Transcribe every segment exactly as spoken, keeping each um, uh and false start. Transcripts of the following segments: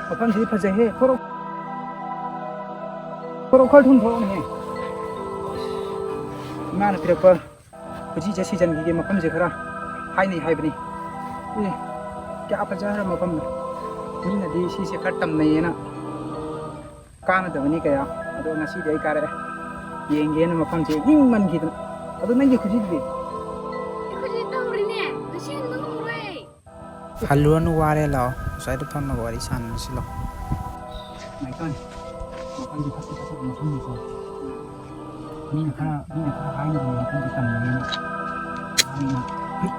ꯃꯐꯝꯁꯤꯗꯤ ꯐꯖꯩꯍꯦ꯫ ꯊꯣꯔꯛ-, ꯊꯣꯔꯛ-, ꯈꯔ ꯊꯨꯅ ꯊꯣꯔꯛꯎꯅꯦꯍꯦ꯫ ꯏꯃꯥꯅ ꯄꯤꯔꯛꯄ ꯈꯨꯖꯤꯁꯦ ꯁꯤꯖꯟꯈꯤꯒꯦ꯫ ꯃꯐꯝꯁꯦ ꯈꯔ ꯍꯥꯏꯅꯩ ꯍꯥꯏꯕꯅꯤ꯫ ꯑꯦ, ꯀꯌꯥ ꯐꯖꯈ꯭ꯔ ꯃꯐꯝꯗꯣ꯫ ꯃꯤꯅꯗꯤ ꯁꯤꯁꯦ ꯈꯔ ꯇꯝꯅꯩꯌꯦꯅ ꯀꯥꯟꯅꯗꯕꯅꯤ ꯀꯌꯥ꯫ ꯑꯗꯣ ꯉꯁꯤꯗꯤ ꯑꯩ ꯀꯥꯔꯛꯑꯦ꯫ ꯌꯦꯡꯒꯦꯅ ꯃꯐꯝꯁꯦ ꯏꯪꯃꯟꯈꯤꯗꯅ꯫ ꯑꯗꯣ ꯅꯪꯒꯤ ꯈꯨꯖꯤꯗꯨꯗꯤ? ꯑꯩ ꯈꯨꯖꯤ ꯇꯧꯔꯤꯅꯦ꯫ ꯉꯁꯤ ꯍꯟꯕ ꯉꯝꯃꯔꯣꯏ꯫ ꯍꯜꯂꯨꯔꯅꯨ, ꯋꯥꯔꯦ, ꯂꯥꯛꯑꯣ꯫ ꯑꯁ꯭ꯋꯥꯏꯗ ꯐꯝꯃꯒ ꯋꯥꯔꯤ ꯁꯥꯟꯅꯔꯁꯤ, ꯂꯥꯛꯑꯣ꯫ ꯃꯥꯏꯀꯣꯟ, ꯃꯐꯝꯁꯦ ꯐꯠꯇꯤ ꯐꯠꯇꯕ ꯃꯐꯝꯅꯤꯀꯣ꯫ ꯃꯤꯅ ꯈꯔ, ꯃꯤꯅ ꯈꯔ ꯍꯥꯏꯅꯕꯅꯦ ꯃꯐꯝꯁꯦ ꯇꯝꯅꯩꯌꯦꯅ꯫ ꯑꯗꯨꯅ, ꯍꯨꯏ꯫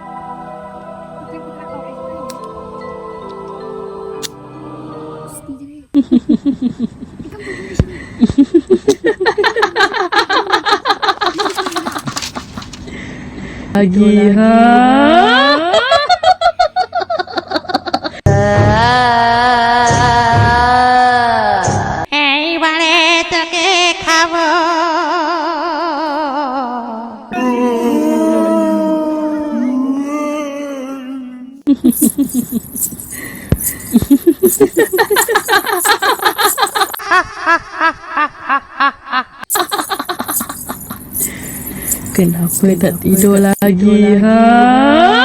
ꯑꯒꯤ ꯍꯥ? Kenapa tak tidur lagi, ha?